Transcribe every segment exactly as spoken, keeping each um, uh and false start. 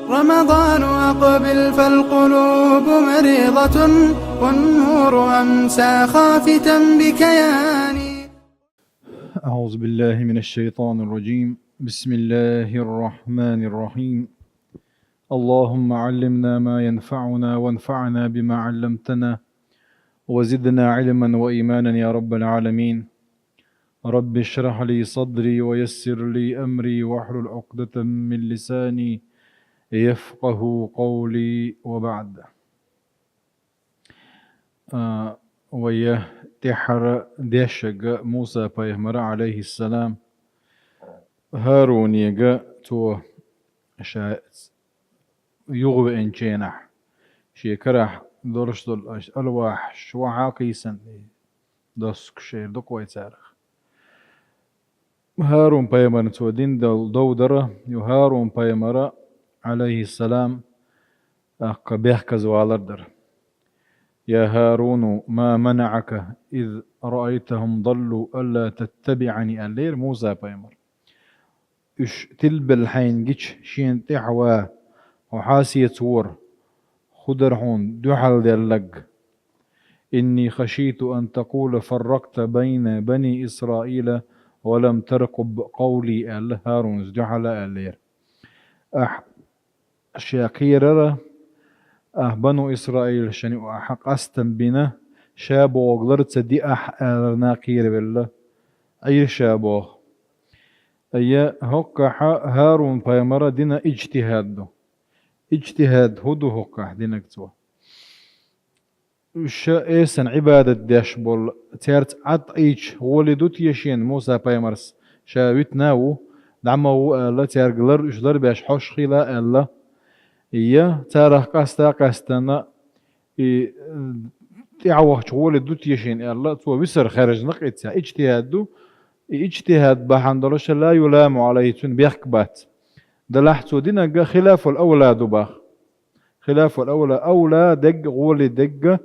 رمضان أقبل فالقلوب مريضة، والنور أمسى خافتا بكياني. أعوذ بالله من الشيطان الرجيم. بسم الله الرحمن الرحيم. اللهم علمنا ما ينفعنا وانفعنا بما علمتنا وزدنا علما وإيمانا يا رب العالمين. رب اشرح لي صدري ويسر لي أمري واحلل عقدة من لساني يفقه قولي وبعد. А, вай тӀеххьара дешага Муса пайхамара, алейхиссалам, ХӀарунега цо ша юхавеанченахь, шен карахь долуш долу аш алвахьаш вахьа кхийсан, доссаш эр ду-кх вай царах. ХӀарун пайхамарна цо дина долу дов дара, ю ХӀарун пайхамара, алейхиссалам, аккха бехказа валар дара. «يا هارون ما منعك إذ رأيتهم ضلوا ألا تتبعني», аьллера Муса пайхамар. Уьш тилбелла хьайна гича, шена тӀаьхьа ван, хьо хьасецавора, хӀун дара хьуна дуьхьал деллаг? «إني خشيت أن تقول فرقت بين بني إسرائيل ولم ترقب قولي», аьлла ХӀарунас дуьхьал а аьллера. Ахь ша кхерара, ахь бану Исраилашна юкъахь къастам бина, ша бохург лар ца диахь, аларна кхеравелла, Ӏийра ша боху. Ай, хӀоккхахь ХӀарун пайхамара дина иджтихӀад ду. Иджтихьад хӀун ду хӀоккхахь динарг цо? Уьш Эсана Ӏибадат деш болу, цаьрца Ӏад Ӏийча гӀоле ду те шена Муса пайхамарс, ша витина а ву, дӀа ма гӀу аьлла, цаьрга лар, уьш ларбеш хьош хила аьлла? Я царах къаста а къаьстина, и, тӀаьхьа вахча гӀоле ду те шена аьлла, цо висар хаьржина кхин цхьа иджтихьад ду, и иджтихьад бахьана долуш ла юламу Ӏалайхи, цуьнан бехк бац. Делахь цо динарг хилафул авла ду баха. Хилафул авла, авла дерг, гӀоле дерг,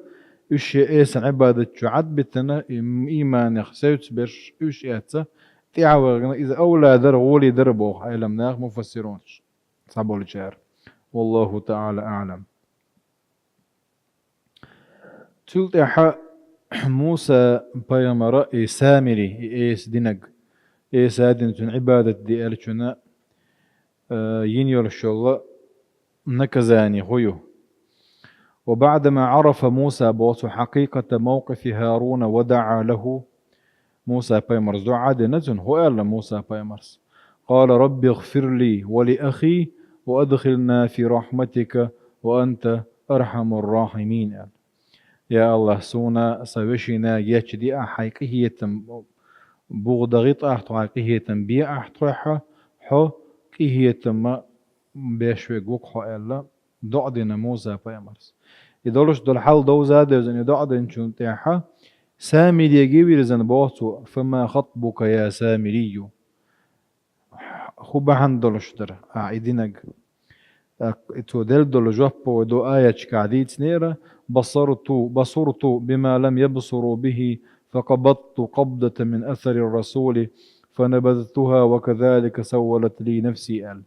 уьш шен Эсана Ӏибадат чу Ӏад битина, и, ийманех севцабеш уьш эцна, тӀаьхьа вахана иза авла дара, гӀоле дара боху Ӏеламнаха, муфассирунаша, цхьаболчара. Валлаху таӀала аӀлам. Цул тӀаьхьа Муса пайхамара и Самири, и Эса динарг, Эса дина, цуьнан Ӏибадат де аьллачунна, э, йина йолуш йолу наказание хӀун ю? «وبعدما عرف موسى», боху цо, «حقيقة موقف هارون ودعا له», Муса пайхамарс дуӀа дина цунна, хӀун аьлла Муса пайхамарс? «قال رب اغفر لي ولأخي وأدخلنا في رحمتك وأنت أرحم الراحمين», аьлла. «Я АллахӀ, суна, сан вешина гечдиа хьайн къинхетам, бух дагӀи тӀаккха хьайн къинхетам бе ахь тхойхьа, хьо къинхетама беш верг ву-кх хьо», аьлла, доӀа дина Муса пайхамарс. И долуш долу хьал довза а девзина, и доӀа динчул тӀаьхьа Самириге вирзина боху цо: «فما خطبك يا سامري؟» ХӀун бахьана долуш дара ахь и динарг? ТӀаккха цо делла долу жоп вай ду аяташкахь дийцинера: «بصرت، بصرت بما لم يبصروا به، فقبضت قبضة من أثر الرسول، فنبذتها وكذلك سولت لي نفسي», аьлла.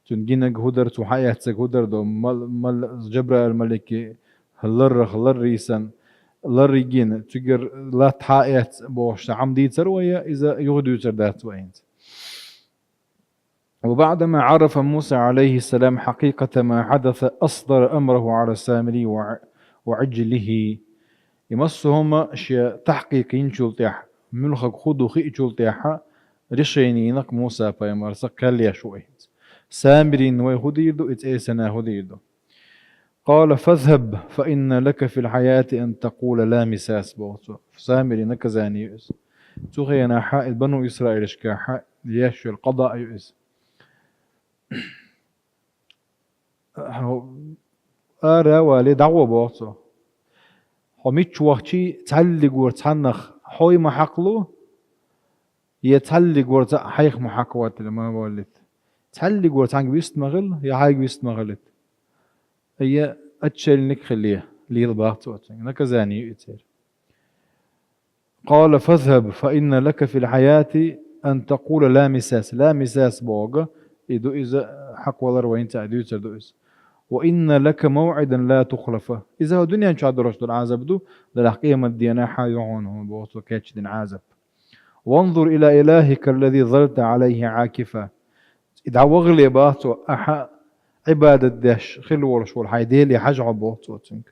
Цуьнан гинарг хӀун дара, цо хьаэцнарг хӀун дара ду, мал-, мал-, Джабраил малике ларрах ларрийсан, ларригина, цуьгара латта хьаэцна бохуш сан хӀума дийцар вай, иза юха дуьйцур дац вай хӀинца. «وبعدما عرف موسى عليه السلام حقيقة ما حدث أصدر أمره على السامري وع-، وعجله». И массо а хӀума шен тахькъик йинчул тӀаьхьа, муьлхарг хӀун ду хиъчул тӀаьхьа, решение йина-кх Муса пайхамарс, кхел еш ву иза. Самирина вай хӀун дийр ду, иза Эсана хӀун дийр ду? «قال فاذهب فإن لك في الحياة أن تقول لا مساس», боху цо. Самири наказание ю иза. Цу хенахь и бану Исраилашкахь еш йолу къада ю иза. Хьо ара а валий, дӀагӀо, боху цо. Хьо мичча вахчий, цхьаллигора цхьаннах хьой ма хьакхало, я цхьаллигора цхьаъ хьайх ма хьакхаваттале, ма валлита. Цхьаллигора цхьаьнга вист ма хила, я хьайга вист ма хилита. Я отшельник хиле, лела боху цо цуьнга. Наказание ю и церан. «قال فاذهب فإن لك في الحياة أن تقول لا مساس». «لا مساس» боху, и ду иза хьакхвалар вайна цӀа дуьйцур ду иза. وإن لك موعدا لا تخلفه. Иза хӀара дуьнен чохь долуш долу Ӏазап ду, делахь къематдийнахь хьан ю хьуна хӀума боху цо кечдина Ӏазап. وانظر إلى إلهك الذي ظلت عليه عاكفا. И дӀавахале боху цо, ахьа Ӏибадат деш хилла волуш волу хьайн Деле хьажа хьо боху цо цуьнга.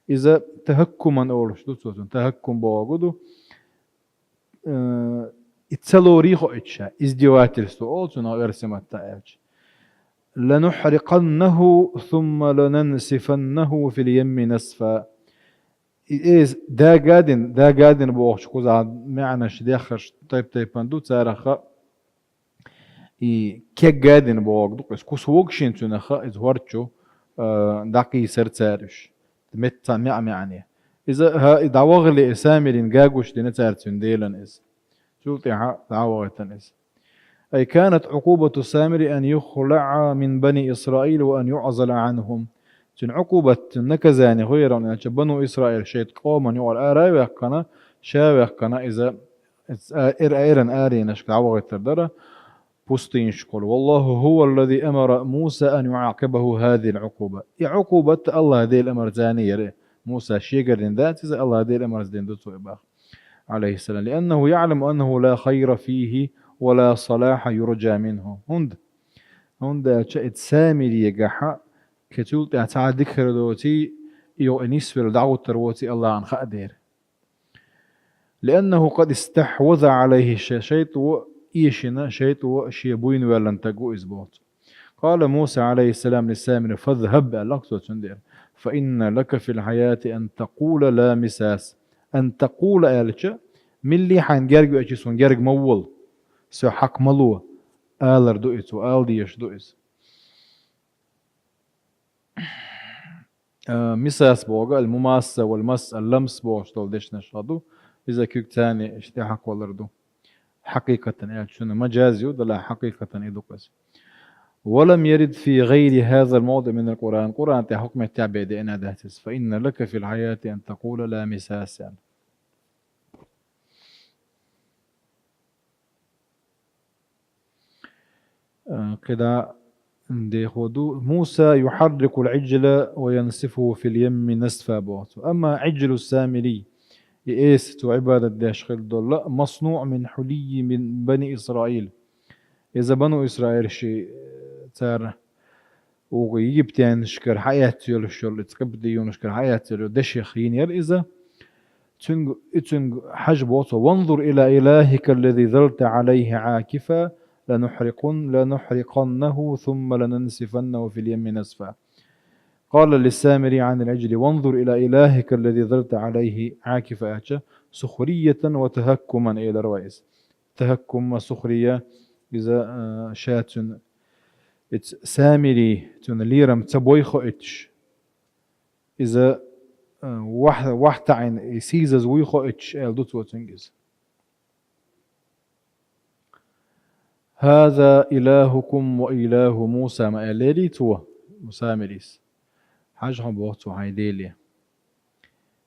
Иза тахӀаккуман олуш ду цо цунна. ТахӀаккум бохург ду, э, и ца лорий хоуьйтуш, издевательство олу цунах оьрсийн маттахь аьлча. لنحرقنه ثم لننسفنه في اليم نسفا. И эс дагадина, дагадина бохучу кхузахь маьӀнаш деххарш тайп-тайпана ду, царах и кеггадина бохург ду, иза кусок шина цуьнах иза хӀорда чу, а, дӀакхийсар цара уьш. Метта маьӀ-маьӀне. Иза хӀа, и дӀавахале и Самирина гуш дина цара цуьнан Делан иза. Цул тӀаьхьа дӀавахийтина иза. أي كانت عقوبة السامري أن يخلع من بني إسرائيل وأن يعزل عنهم. Цуьнан Ӏукъубат, цуьнан наказание хӀун яра аьлча, Бану Исраил шайн къоман юкъара ара а ваьккхина, ша а ваьккхина, иза, иза а-, эр-, эран аренашка дӀавахийтар дара, пустынашкахула. والله هو الذي أمر موسى أن يعاقبه هذه العقوبة. И Ӏукъубат АллахӀ Дела амарца яра, Муса шегара дина дац иза, АллахӀ Дела амарца дина ду цо и боху, عليه السلام. لأنه يعلم أنه لا خير فيه ولا صلاح يرجى منه. ХӀунда? ХӀунда аьлча и Самирегахь, кхин цул тӀаьхьа цхьа а дика хир доций, и юкъа нисвелла дӀагӀуттур воций АллахӀана хаа дера. لأنه قد استحوذ عليه ش-، шайтӀо эшина, шайтӀо шен буйна воьллина стаг ву иза боху цо. قال موسى عليه السلام للسامري: فاذهب, аьлла цо цуьнга дера. فإن لك في الحياة أن تقول لا مساس. أن تقول аьлча, милли хьайна герга веачий суна герга ма волу, со хьакха ма ло, алар ду иза, ала дезаш ду иза. А, мисас бохург, ал-мумасса, вал-масс, ал-ламс бохуш долу дешнаш хьа ду. Иза куьг царна иштта тӀехьакхвалар ду. Хьакъикъатан аьлча, шуна мажаз ю, делахь хьакъикъатан и ду-кх иза. ولم يرد في غير هذا الموضع من القرآن. Къуръан тӀехь хӀокху меттехь бен деана дац иза. فإن لك في الحياة أن تقول لا مساس. Э, кхидӀа дехо ду: موسى يحرق العجل وينسفه في اليم نسفا боху цо. أما عجل السامري, и эс цо Ӏибадат деш хилла долу, مصنوع من حلي من بني إسرائيل. Иза Бану Исраил ши, э, цара Угу египтянашкара хьаэцна йолуш йолу, иза къибтиюнашкара хьаэцна йолу дешех йина яра иза. Цуьнга, и цуьнга хьажа боху цо: وانظر إلى إلهك الذي ظلت عليه عاكفا لنحرقن-، لنحرقنه ثم لننسفنه في اليم نسفا. قال للسامري عن العجل: وانظر إلى إلهك الذي ظلت عليه عاكفا аьлча, سخرية وتهكما элира вай иза. ТахӀаккум ва сухрия, иза, а, ша цуьнан, иза Самири цуьнан лерам ца бой хоуьйтуш, иза, а, вахь-, вахь таӀийна, и сийсаза вуй хоуьйтуш, аьлла ду цо цуьнга иза. هذا إلهكم وإله موسى ма аьллерий цо, Самирис. Хьажа хьо боху цо хьайн Деле.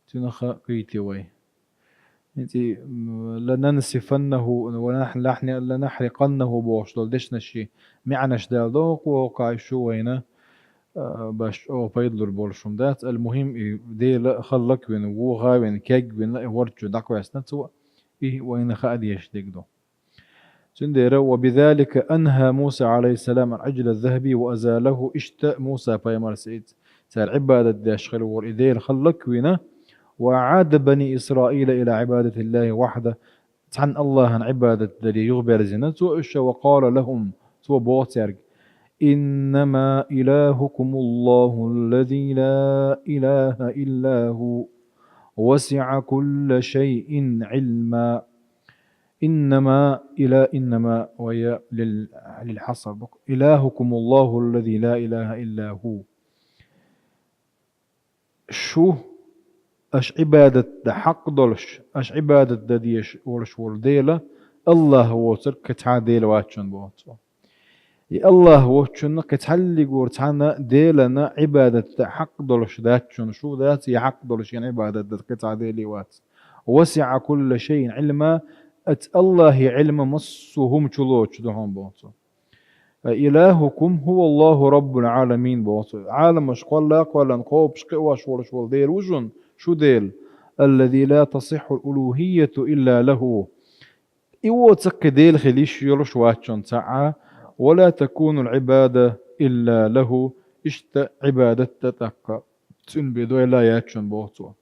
Цуьнан ха кхийти вай. ХӀинца и, м, لننسفنه ونحن لحن-، لنحرقنه бохуш долу дешнаш ши маьӀнаш дала доху, кхайшу вайна, а, баш чӀогӀа пайдалур болуш хӀума дац. Ал-мухӀим, и Дела хӀаллаквина, вохавина, кегвина, и хӀорда чу дӀакхоьссина цо, и вайна хаа дезаш дерг ду. Цундела: وبذلك أنهى موسى عليه السلام العجل الذهبي وأزاله. Иштта Муса пайхамарс и цара Ӏибадат деш хилла волу и Дела хӀаллаквина, وأعاد بني إسرائيل إلى عبادة الله وحده. Цхьана АллахӀан Ӏибадат даре юхаберзина цо уьш, وقال لهم, цо боху цаьрга: إنما إلهكم الله الذي لا إله إلا هو وسع كل شيء علما. إنما إلى، إنما وهي لل-، للحصر. إلهكم الله الذي لا إله إلا هو. Шу, аша Ӏибадат дан хьакъ долуш, аша Ӏибадат дан дезаш волуш волу Дела, АллахӀ воцург кхин цхьа а Дела вац шуна боху цо. И АллахӀ воцчунна кхин цхьаллигора цхьана Делана Ӏибадат дан хьакъ долуш дац шуна, шу дац и хьакъ долуш, шена Ӏибадат дан кхин цхьа а Дела вац. وسع كل شيء علما, аца АллахӀан Ӏилма массо а хӀума чулоцуш ду хьуна боху цо. «أإلهكم هو الله رب العالمين», боху цо. Ӏаламаш кхолла а кхоьллина кхобуш, кхиош волуш волу Дела ву шуна, шу Дела, «الذي لا تصح الألوهية إلا له». И воцург кхин Дела хила йиш йолуш вац шуна цхьа а, «ولا تكون العبادة إلا له», иштта Ӏибадат а тӀаккха цуьнан бен дойла яц шуна, боху цо.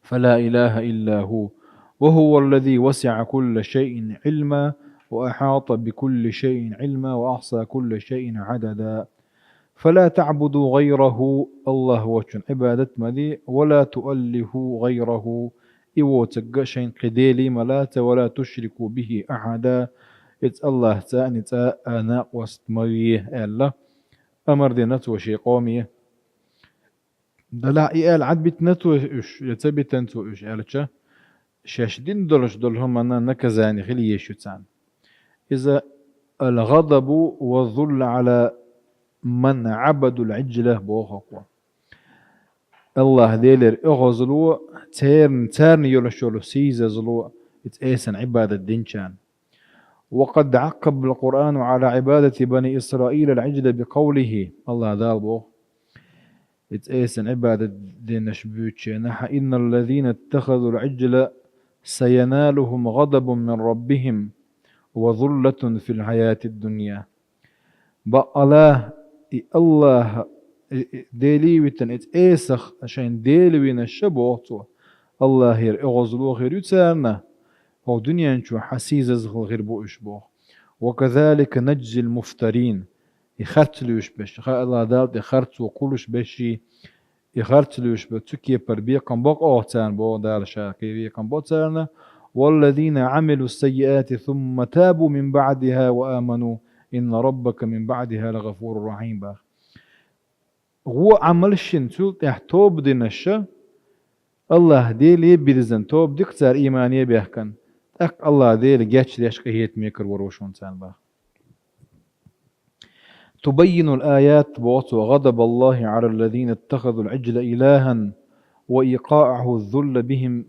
«فلا إله إلا هو، وهو الذي وسع كل شيء علما، وأحاط بكل شيء علما، وأحصى كل شيء عددا. فلا تعبدوا غيره», АллахӀ воцчунна Ӏибадат ма де, «ولا تؤلهوا غيره», и воцург а шайна кхин Дела ма лаца, «ولا تشركوا به أحدا», иза АллахӀца а ницкъ а накъост ма ве, аьлла, амар дина цо шен къоме. Делахь и аьлла Ӏад битина цо уьш, я ца битина цо уьш аьлча, шаьш дина долуш долу хӀуманна наказание хила езаш ю царна. Иза: «الغضب والذل على من عبدوا العجل», боху хӀокхо. АллахӀ Делера оьгӀазло, церан, царна йолуш йолу сийсазло, иза эсан Ӏибадат динчарна. «وقد عقب القرآن على عبادة بني إسرائيل العجل بقوله», АллахӀ Дала боху. Иза эсан Ӏибадат динарш буьйцучу хенахь: «إن الذين اتخذوا العجل سينالهم غضب من ربهم وذلة في الحياة الدنيا». Баккъала, и АллахӀ, и, и, Деле витина, иза эсах шайн Дела винарш а, боху цо, АллахӀера оьгӀазло хир ю царна, хӀокху дуьнен чохь сийсазло хир бу уьш, боху. «وكذلك نجزي المفترين». И харц луьйш берш, ха-, АллахӀ Дала тӀе харцо кхуллуш берш, и харц луьйш берш, цу кепара бекхам бо оха царна, боху Дала, ша кхин бекхам бо царна. «والذين عملوا السيئات ثم تابوا من بعدها وآمنوا إن ربك من بعدها لغفور رحيم», боху. Вон Ӏамалш йина, цул тӀаьхьа тоба динарш а, АллахӀ Деле бирзина тоба дина цара, иймане баьхкина, тӀаккха АллахӀ Дела гечдеш, къинхетаме карор ву шуна царна, боху. «تبين الآيات», боху цо, «غضب الله على الذين اتخذوا العجل إلها وإيقاعه الذل بهم،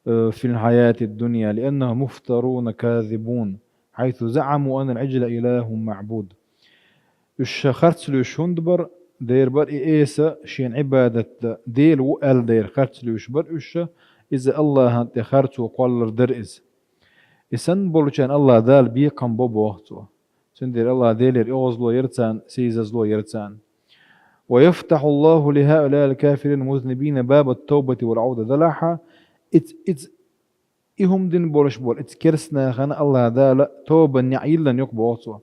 э, في الحياة الدنيا لأنهم مفترون كاذبون حيث زعموا أن العجل إله معبود». Уьш харц луьйш хӀунда бара? Дера бара и эса шена Ӏибадат дан Дела ву аьлла дера харц луьйш бара уьш, иза АллахӀан тӀе харцо кхоллар дара иза. И санна болчарна АллахӀ Дала бекхам бо, боху цо. Цундела АллахӀ Делера оьгӀазло яра царна, сийсазло яра царна. «ويفتح الله لهؤلاء الكافرين المذنبين باب التوبة والعودة», делахь а, иц-, иц-, и хӀума дина болуш болу, иц-, керстанахана АллахӀ Дала тобан неӀ йиллина ю-кх, боху цо.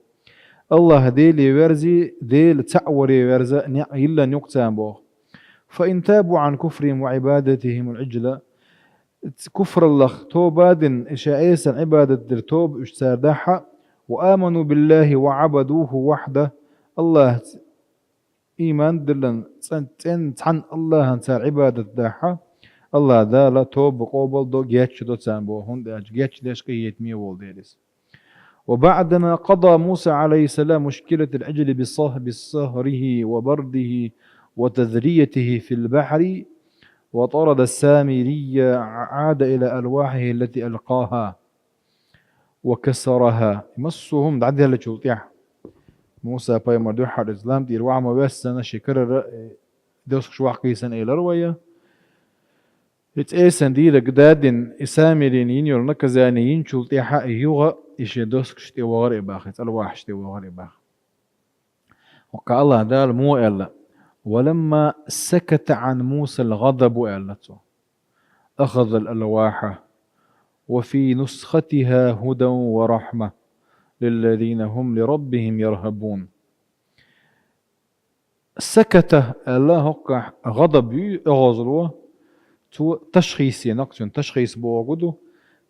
АллахӀ Деле верзий, Дела цхьаъ варе верза неӀ йиллина ю-кх царна, боху. «فإن تابوا عن كفرهم وعبادتهم العجل», куфраллах тоба а дина, и ша эсан Ӏибадат дира тоба уьш цара дахь а, «وآمنوا بالله وعبدوه وحده», АллахӀца ийман диллина, цӀен-, цӀен-, цхьана АллахӀан цара Ӏибадат дахь а, АллахӀ Дала тоба къобал до, гечдо царна, боху, хӀунда аьлча гечдеш, къинхетаме волу Дела иза. «وبعدما قضى موسى عليه السلام مشكلة العجل بصه-، بصهره وبرده وتذريته في البحر وطرد السامري عاد إلى ألواحه التي ألقاها وكسرها». Массо а хӀума дӀаделлачул тӀаьхьа, Муса пайхамар дуьххьара иза лам тӀера ваха ма-вессина, шен карара, э, доскаш ваха кхийсина элира вай. Иза эсан дийриг дадина, и Самирина йина йолу наказание йинчул тӀаьхьа, и юха, и шен доскаш тӀе вахара и баха, иза алвахьаш тӀе вахара и баха. ХӀокху АллахӀ Дала муха аьлла: «ولما سكت عن موسى الغضب», аьлла цо, «أخذ الألواح وفي نسختها هدى ورحمة للذين هم لربهم يرهبون». «Саката», аьлла, хӀокхахь гӀадаб ю, оьгӀазло, цо ташхийс йина-кх, цуьнан ташхийс бохург ду,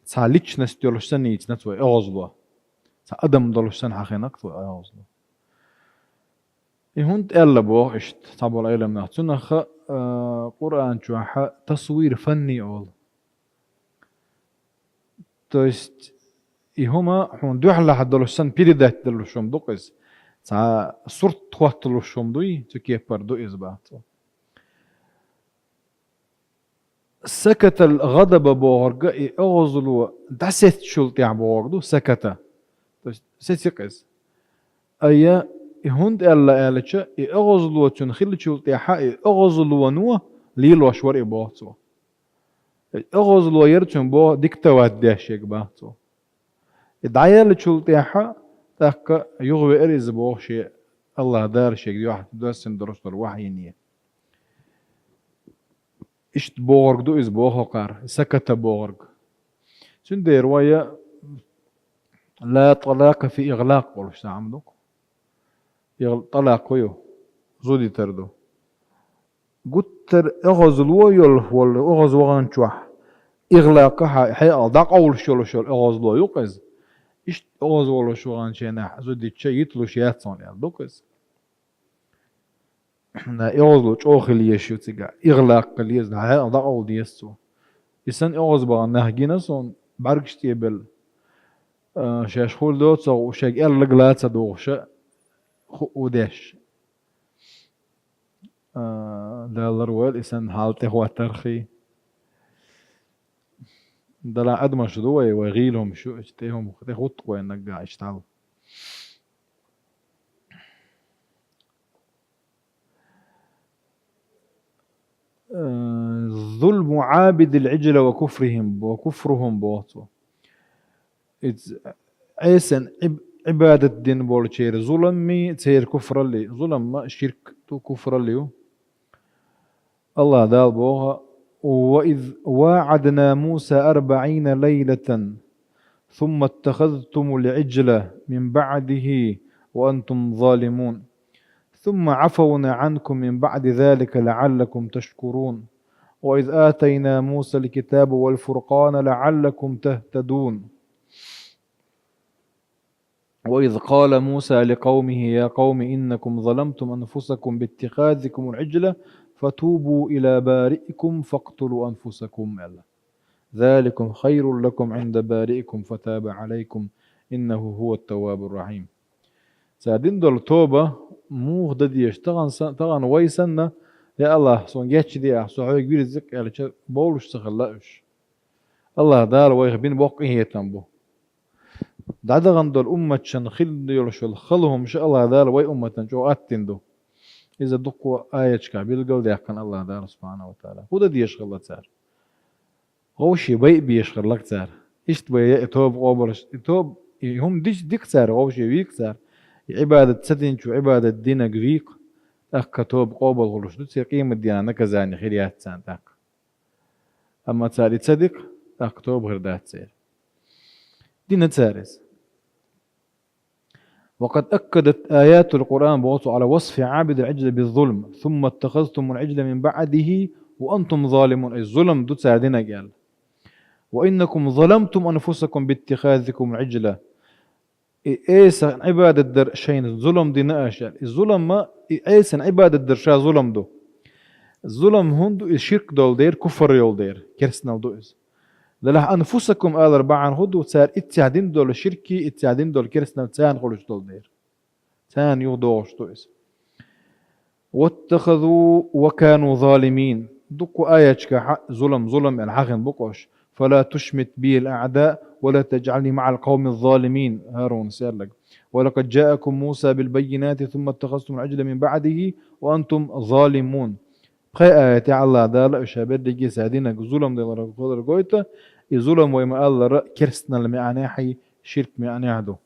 цхьа личность йолуш санна йийцина цо оьгӀазло. Цхьа адам долуш санна хьахийна-кх цо оьгӀазло. И хӀунда аьлла боху иштта цхьаболу Ӏеламнаха? Цунах, а, Къуръан чохь тасвир фанни олу. То есть, и хӀума хьуна дуьхьалахь долуш санна передать далуш хӀума ду-кх иза. Цхьа сурт хӀотталуш хӀума дуй, цу кепара ду иза, боху цо. Сакатал гӀадаба бохург и оьгӀазло дӀасецначул тӀаьхьа бохург ду, саката. То есть, сеци-кх иза. Айя, и хӀунда аьлла аьлча, и оьгӀазло цуьнан хиллачул тӀаьхьа и оьгӀазлоно лелош вара и боху цо. И оьгӀазло яра цуьнан боху диктовать деш шега боху цо. И дӀаяьллачул тӀаьхьа тӀаккха юхавеара иза боху шен АллахӀ Дала шега юьхь доссина долуш долу вахьйине. Иштта бохург ду иза боху кхара, саката бохург. Цундела вай ла талакъа фи игълакъ болуш цхьаъ ду. ИгӀ-, талакъ ю, зудитар ду. Гуттар оьгӀазло йолу волу, оьгӀаз вахана чохь, игълакъа хьа-, хьекъал дӀакъовлуш йолуш йолу оьгӀазло ю-кх иза. Иштта оьгӀаз волуш вахана ченахь зудитча йиталуш яц хьуна аьлла ду-кх иза. На, оьгӀазло чӀогӀа хила езаш ю цигахь, игълакъ хила еза, хьекъал дӀакъовла деза цо. И санна оьгӀаз бахана нах гина суна, бӀаьргаш тӀе белла. А, шаьш хуьлу доцу, шайга аьлларг ла ца дугӀуш, ху-, хӀу деш. А, Дала ларвойла и санна хьал тӀехӀоттархий. Дала адамаш ду вай, вай гӀийла хӀумаш ю, иштта тӀе хӀума, тӀе хӀутту вай наггахь иштта хьал. Э, зулму Ӏабидил Ӏиджла ва куфрихим, ва куфрухум боху цо. Иза Ӏесана Ӏиб-, Ӏибадат дина болчеран зуламмий, церан куфраллий. Зулам ма ширк ду, куфраллий ю. АллахӀ Дала боху: «وإذ واعدنا موسى أربعين ليلة ثم اتخذتم العجل من بعده وأنتم ظالمون ثم عفونا عنكم من بعد ذلك لعلكم تشكرون وإذ آتينا موسى الكتاب والفرقان لعلكم تهتدون». وإذ قال موسى لقومه يا قوم إنكم ظلمتم أنفسكم باتخاذكم العجل فتوبوا إلى بارئكم فاقتلوا أنفسكم. ذلكم خير لكم عند بارئكم فتاب عليكم إنه هو التواب الرحيم. Цара дина долу тоба муха дан дезаш, тахана сан-, тахана вай санна, я АллахӀ, суна гечдехьа, со хьоьга вирза аьлча, бовлуш ца хилла уьш. АллахӀ Дала вайх бина боккха къинхетам бу. ДӀадахана долу умматашна хилла йолуш йолу хала хӀумаш АллахӀ Дала вай умматана чӀогӀа аттина ду. Иза дуккха аяташкахь билгалдаьккхина АллахӀ Дала субхьанаху ва тагӀала. ХӀун дан дезаш хилла цара? Вовшийн байа безаш хиллакх цара. Иштта бай я и тоба къобалш, и тоба, и хӀума дича дика цара, вовшийн вийкх цара. И Ӏибадат ца динчо Ӏибадат динарг вийкх, тӀаккха тоба къобал хуьлуш ду, церан къематдийнахь наказание хир яц царна тӀаккха. Амма цара и ца дика, тӀаккха тоба хир дац церан. Дина цара иза. وقد أكدت آيات القرآن بوصف على وصف عابد العجل بالظلم، ثم اتخذتم العجل من بعده وأنتم ظالمون. Ай зулам ду цара динарг аьлла. وإنكم ظلمتم أنفسكم باتخاذكم العجل. И Ӏесана Ӏибадат дар шайна зулам дина аша аьлла. И зулам ма, и Ӏесана Ӏибадат дар ша зулам ду. Зулам хӀун ду? И ширк долу дера, куфр йолу дера, керстанал ду иза. Делахь анфусакум алар бахьана хӀун ду? Цара иццехь дина долу ширки, иццехь дина долу керстанал царна хуьлуш долу дера. Царна юхадогӀуш ду иза. واتخذوا وكانوا ظالمين. Дуккха аяташкахь зулам, зулам аьлла хьахина бу-кх уьш. فلا تشمت بي الأعداء ولا تجعلني مع القوم الظالمين. ХӀарун серлаг. ولقد جاءكم موسى بالبينات ثم اتخذتم العجل من بعده وأنتم ظالمون. Пхи аятехь АллахӀ Дала уьш берриге сан динарг зулам делар хилар гойту, и зулам вай ма-аллара керстанал маьӀнехь, ширк маьӀнехь ду.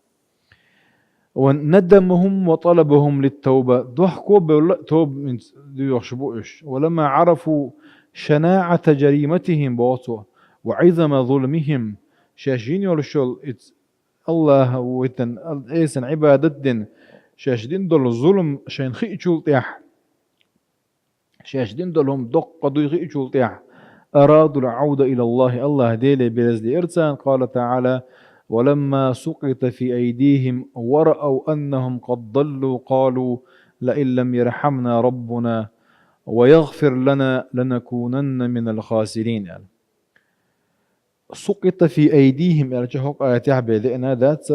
وندمهم وطلبهم للتوبة. Дохко а бевлла, тоба минца доьхуш бу уьш. ولما عرفوا شناعة جريمتهم, боху цо, وعظم ظلمهم. Шаьш йина йолуш йолу иза АллахӀ витина, Ӏесана Ӏибадат дина, шаьш дина долу зулам шайна хиъчул тӀехь, шаьш дина долу хӀума доккха дуй хиъчул тӀехь, أرادوا العودة إلى الله, АллахӀ Деле берзале эр царна, قال تعالى: ولما سقط في أيديهم ورأوا أنهم قد ضلوا قالوا لئن لم يرحمنا ربنا ويغفر لنا لنكونن من الخاسرين, аьлла. سقط في أيديهم аьлча, хӀокху аятехь бен деана дац,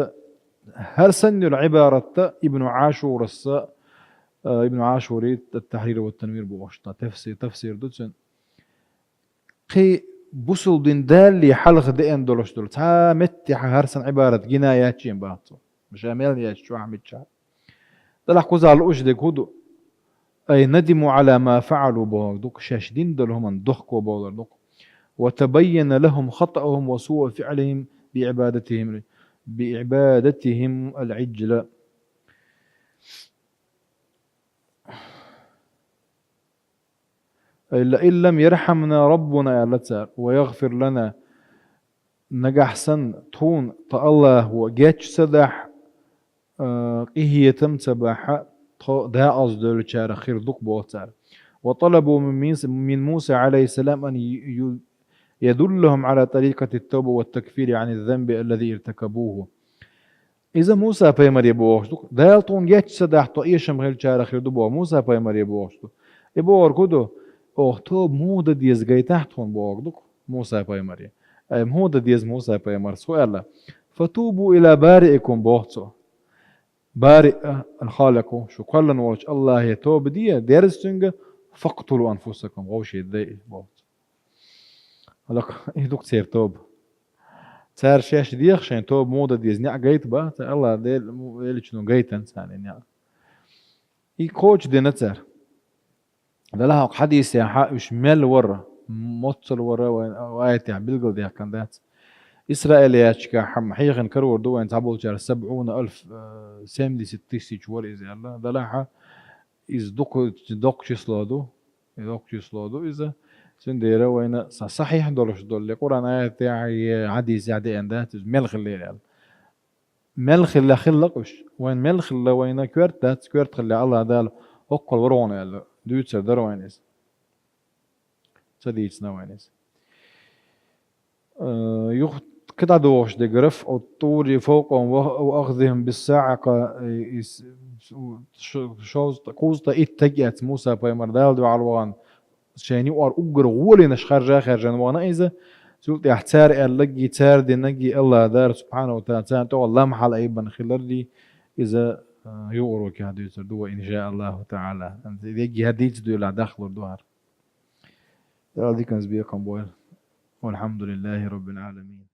хӀара санна йолу Ӏибаратта Ибн Ӏашурасса, а, Ибн Ӏашури ат-Тахьрир ва ат-Танвир бохуш, тхан тафсир, тафсир ду цуьнан. Кхин бусулба дин далале хьалха деана долуш долу цхьа а меттехь хӀара санна Ӏибарат гина яц шен боху цо. Ша мел яц чохь миччахь. Далахь кхузахь лууш дерг хӀун ду? أي ندموا على ما فعلوا бохург ду-кх, шаьш дина долу хӀуманна дохко бовлар ду-кх. وتبين لهم خطأهم وسوء فعلهم بعبادتهم بعبادتهم العجل. لئن لم يرحمنا ربنا аьлла цара, ويغفر لنا, нагахь санна тхуна тхан АллахӀа геч ца дахь, а, къинхетам ца бахь, тхо декъаза девллачарах хир ду-кх боху цара. وطلبوا من ميس-، من موسى عليه السلام أن ي-، ي-، يدلهم على طريقة التوبة والتكفير عن الذنب الذي ارتكبوه. Иза Муса-пайхамаре бохуш ду-кх. Дала тхуна геч ца дахь, тхо эшам хиллачарах хир ду боху Муса-пайхамаре бохуш ду. И бохург хӀун ду? Оха тоба муха дан деза гайтахь тхуна бохург ду-кх Муса-пайхамаре. Ай, муха дан деза Муса-пайхамарс хӀун аьлла? فتوبوا إلى بارئكم боху цо. Бариъ, аль-Халикъ, шу кхоьллина волчу АллахӀе тоба де, дерза цуьнга, فاقتلوا أنفسكم, вовшийн дай боху цо. ХӀаллакх, и ду-кх церан тоба. Цара шаьш деха шайн тоба муха дан деза неӀ гайта бац, АллахӀ Дела, веллачуьнга гайтина царна и неӀ. И кхочушдина цара. Далахь хӀокху хьадисехь уьш мел вара, моццал вара вайн аятехь билгалдаьккхина дац. Исраиль яьчкахь хьехна карор ду вайн цхьаболчара سبعون ألف, э, семьдесят тысяч вара иза аьлла. Далахь иза дукха, доккха число ду. И доккха число ду иза. Цундела вайна са-, сахьихь долуш долу, я Къуръан аятехь, я хьадисехь деана дац иза, мел хиллера аьлла. Мел хилла хилла-кх уьш. Вайн мел хилла вайна коьрта дац, коьрта хилла АллахӀ Дала хӀоккхул вара хьуна аьлла, дуьйцур дара вайна иза. Ца дийцина вайна иза. Э, юха кхин дӀадохуш дерг, رفع الطور فوقهم وأخذهم بالصاعقة, э, и с-, ш-, шовзткъа, кхузткъа итт стаг эцна Муса-пайхамар Дала дуьхьал вахана, шайн юкъара уггар гӀолинаш харжа а хаьржина вахана иза, цул тӀаьхьа цара аьлларггий, цара динарггий АллахӀ Дала субхьанаху ва тагӀала царна тӀехула лам хьалаайбина хиларггий, иза, а, юха урокехь дуьйцур ду вай, ин шаа АллахӀу тагӀала. Дерриге хьадийца дуьйла дӀахлур ду хӀара. Дала диканца бекхам бойла. والحمد لله رب العالمين.